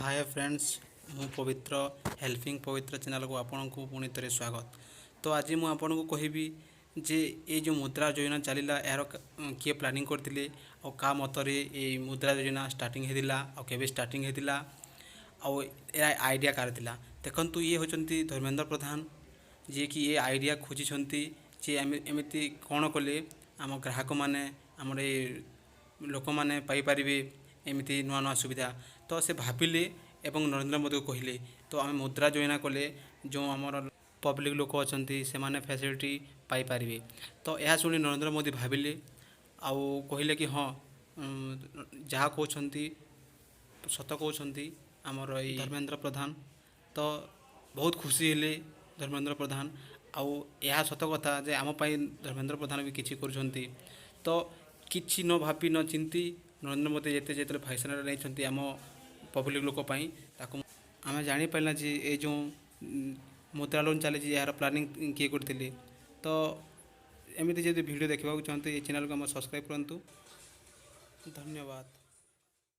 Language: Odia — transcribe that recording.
ହାଏ ଫ୍ରେଣ୍ଡସ୍, ମୁଁ ପବିତ୍ର। ହେଲ୍ପିଂ ପବିତ୍ର ଚ୍ୟାନେଲକୁ ଆପଣଙ୍କୁ ପୁଣି ଥରେ ସ୍ୱାଗତ। ତ ଆଜି ମୁଁ ଆପଣଙ୍କୁ କହିବି ଯେ ଏଇ ଯେଉଁ ମୁଦ୍ରା ଯୋଜନା ଚାଲିଲା, ଏହାର କିଏ ପ୍ଲାନିଂ କରିଥିଲେ ଆଉ କାହା ମତରେ ଏଇ ମୁଦ୍ରା ଯୋଜନା ଷ୍ଟାର୍ଟିଂ ହେଇଥିଲା ଆଉ କେବେ ଷ୍ଟାର୍ଟିଂ ହେଇଥିଲା ଆଉ ଏ ଆଇଡ଼ିଆ କାହାର ଥିଲା। ଦେଖନ୍ତୁ, ଇଏ ହେଉଛନ୍ତି ଧର୍ମେନ୍ଦ୍ର ପ୍ରଧାନ, ଯିଏକି ଏ ଆଇଡ଼ିଆ ଖୋଜିଛନ୍ତି ଯେ ଆମେ ଏମିତି କ'ଣ କଲେ ଆମ ଗ୍ରାହକମାନେ, ଆମର ଏ ଲୋକମାନେ ପାଇପାରିବେ ଏମିତି ନୂଆ ନୂଆ ସୁବିଧା। ତ ସେ ଭାବିଲେ ଏବଂ ନରେନ୍ଦ୍ର ମୋଦିକୁ କହିଲେ, ତ ଆମେ ମୁଦ୍ରା ଯୋଜନା କଲେ ଯେଉଁ ଆମର ପବ୍ଲିକ୍ ଲୋକ ଅଛନ୍ତି, ସେମାନେ ଫ୍ୟାସିଲିଟି ପାଇପାରିବେ। ତ ଏହା ଶୁଣି ନରେନ୍ଦ୍ର ମୋଦି ଭାବିଲେ ଆଉ କହିଲେ କି ହଁ, ଯାହା କହୁଛନ୍ତି ସତ କହୁଛନ୍ତି ଆମର ଏଇ ଧର୍ମେନ୍ଦ୍ର ପ୍ରଧାନ। ତ ବହୁତ ଖୁସି ହେଲେ ଧର୍ମେନ୍ଦ୍ର ପ୍ରଧାନ। ଆଉ ଏହା ସତ କଥା ଯେ ଆମ ପାଇଁ ଧର୍ମେନ୍ଦ୍ର ପ୍ରଧାନ ବି କିଛି କରୁଛନ୍ତି। ତ କିଛି ନ ଭାବି ନ ଚିନ୍ତି ନରେନ୍ଦ୍ର ମୋଦି ଯେତେବେଳେ ଫାଇସଲା ନେଇଛନ୍ତି ଆମ ପବ୍ଲିକ୍ ଲୋକ ପାଇଁ, ତାକୁ ଆମେ ଜାଣିପାରିଲା ଯେ ଏ ଯେଉଁ ମୁଦ୍ରା ଲୋନ୍ ଚାଲିଛି, ଏହାର ପ୍ଲାନିଂ କିଏ କରିଥିଲେ। ତ ଏମିତି ଯଦି ଭିଡ଼ିଓ ଦେଖିବାକୁ ଚାହାନ୍ତି, ଏ ଚ୍ୟାନେଲକୁ ଆମ ସବସ୍କ୍ରାଇବ୍ କରନ୍ତୁ। ଧନ୍ୟବାଦ।